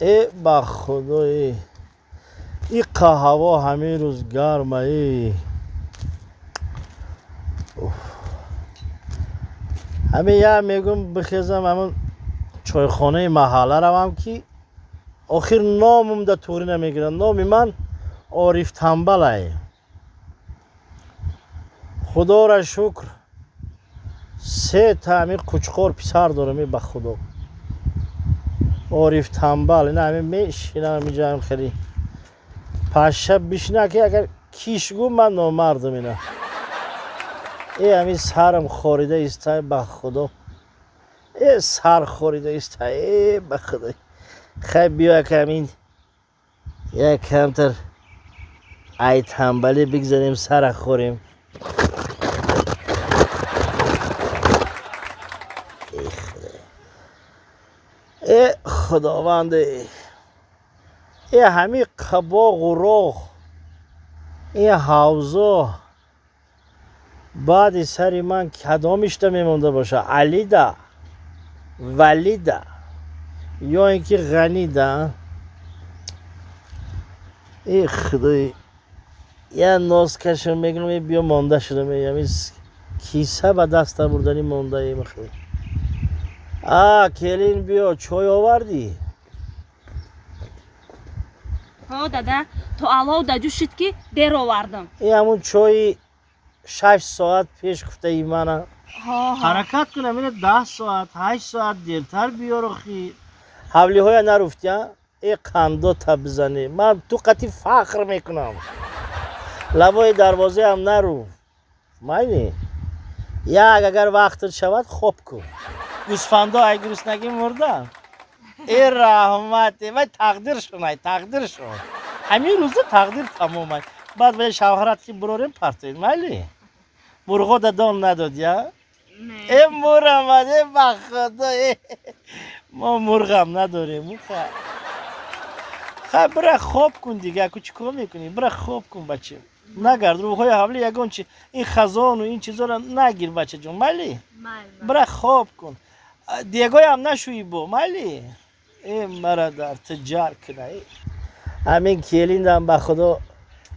Э ба худои, иқа ҳаво ҳамин рӯз гарма. Ҳамин я мегӯм, бихезам, ҳамун чойхонаи маҳалла равам, ки охир номум да туғри намегирад. Номи ман Ориф Тамбалай. Худоро шукр, се та ҳамин қучқор писар дорам. Ба худо, Ориф Тамбал. Ина ҳамин мешинам инҷа, хеле паша бишина, ки агар киш гӯ, ман номардам. Ина э ҳамин сарам хорида иста, ба худо, э сар хорида иста. Э ба худо, хай, биё, як ҳамин як камтар ай тамбалӣ бигзарем, сара хӯрем. Э худованде, э ҳамин қабоғу роғ, ин ҳавзо баъди сари ман кадомишта мемонда боша? Алида, Валида ё ин ки Ғанида? Э худои, я нос кашам, мегӯям, биё, монда шудам. Ҳамин киса ба даста бурдани мондаем. А келин, биё, чой овардӣ? Ҳо, дада, то алов даҷу шид, ки дер овардам. И ҳамун чои 6 соат пеш гуфтаи мана? Ҳаракат кунам, ина 10 соат, 8 соат дертар биёр. Охи ҳавлиҳоя наруфтя? Э қандота бизанӣ, ман ту қати фахр мекунам. Лавои дарвозаам нару, майли. Як агар вақтат шавад, хоб кун. Гӯсфандо ай гуруснагӣ мурда. Э раҳмат, вай тақдиршон, ай тақдиршон. Ҳамин рӯза тақдир тамомай. Баъд вай шавҳарат ки бурорем, партоед, майли. Мурғо дадон надод я? Э мурамад, э ба худо, э мо мурғам надорем. Хай, бира хоб кун дига, ку чӣ кор мекунӣ? Бира хоб кун, бача, нагард рӯҳои ҳавли, ягон чи ин хазону ин чизоро нагир, бачаҷон, майли? Бира хоб кун, дегоям нашӯи бо, майли? Э мара дар тиҷар кина. Ҳамин келиндам, ба худо,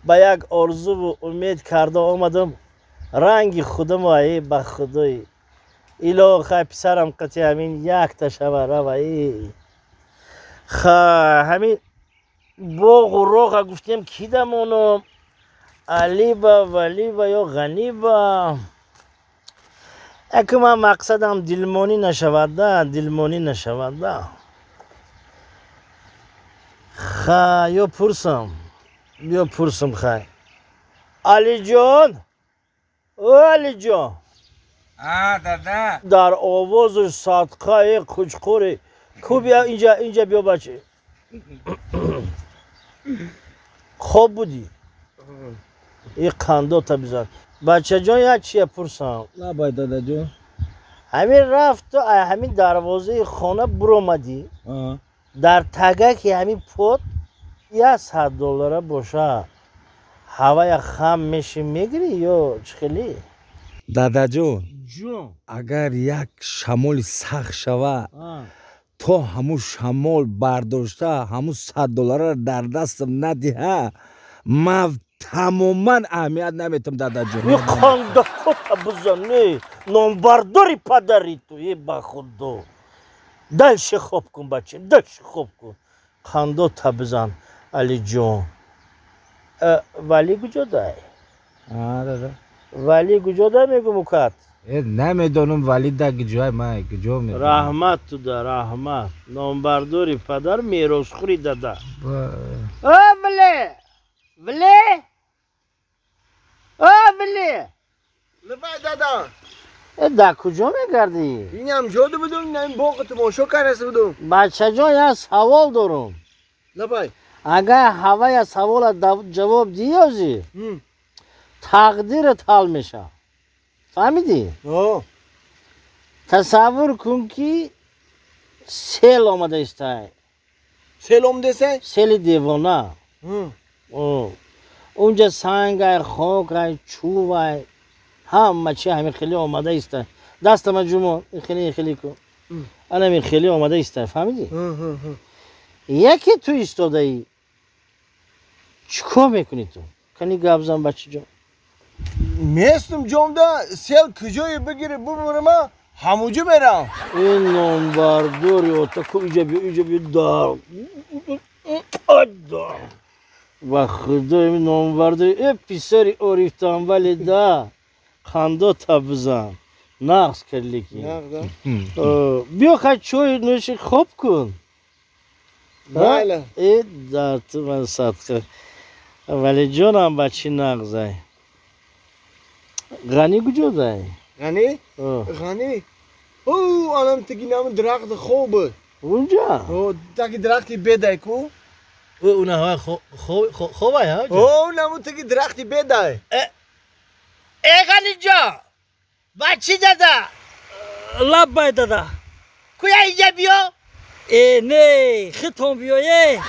ба як орзуву умед карда омадам, ранги худамо. Э ба худои, илохай, писарам қати ҳамин якта шава рава. Э ха, ҳамин боғу роға гуфтем, ки дамоно, Алиба, Валиба ё Ғаниба? Яку ман мақсадам дилмонӣ нашавада, дилмонӣ нашавада. Ха, ё пурсам, ё пурсам. Хай, Алиҷон, о Алиҷон! А, дада. Дар овозу садқаи қучқури ку, бия инҷа, инҷа биё, бача. Хоб будӣ? И қандота бизан, бачаҷон, як чия пурсам. Лабай, дадаҷон. Ҳамин рафту ҳамин дарвозаи хона буромадӣ, дар тагаки ҳамин под 100 доллара боша, ҳавая хам меши, мегирӣ ё чӣ хелӣ? Дадаҷон. Ҷон. Агар як шамоли сахт шава, то ҳамун шамол бардошта ҳамун 100 долларро дар дастам надиҳа, ман тамоман аҳамият наметам, дадаҷон. И қандакота бизане, номбардори падари ту. Е ба худо, дальше хоб кун, бача, дальше хоб кун, қандота бизан, Алиҷон. Вали куҷодай? Дада. Вали куҷодай, мегум, укат? Э, намедонам, вали да куҷоай, ман куҷо медонам? Раҳмат туда, раҳмат, номбардори падар, меросхӯри дада. О вле, вле, о вле! Лабай, дада. Э, дар куҷо мегардӣ? Инам ҷоду будум, инам боғ тамошо кардаста будум. Бачаҷон, як савол дорум. Лабай. Агар ҳавая савола ҷавоб диёзӣ, тақдират ҳал мешавад, фаҳмидӣ? Тасаввур кун, ки сел омада истай. Сел омадесай? Сели девона. Унҷа сангай, хокай, чӯвай, ҳама чи ҳамин хеле омада истай. Дастама ҷумо, хеле хеле кун, анами хеле омада истай, фаҳмидӣ? Яке ту истодаӣ. Чӣ кор мекунӣ ту? Кани гап зан, бачаҷон. Местум ҷомда сел куҷое бигире бубурама ҳамуҷо мерам. Ин номбардори отаку иҷа биё, иҷа биё дар. Ба худо ин номбардори э писари Ориф Танбали да. Қандота бизан. Нағз кардики. Биё хай чой нӯши хоб кун. Майла. Э дар ту ман садқа. Вале ҷонам ба чӣ нағзай. Ғанӣ куҷодай? Ғанӣ? Ғанӣ? О, анам таги нами дарахти хоб буд. Унҷа? О, таги дарахти бедай ку? Уна хобай, ҳа? О, наму таги дарахти бедай. Э, Ғаниҷон! Ба чӣ дада? Лаббай, дада. Куя инҷа биё? Э, не, хитон биёе.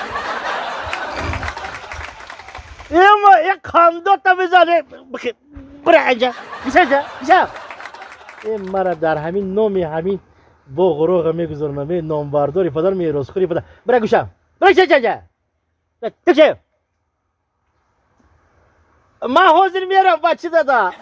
Эма, э қандота бизане. Бира инҷа. Бисаҷа, биса. Э мара дар ҳамин номи ҳамин боғу роға мегузаронам. Э номбардори падар меросхӯри падар. Бира гӯшам. Бира ча. Тиче. Ман ҳозир мерам, бачи дада.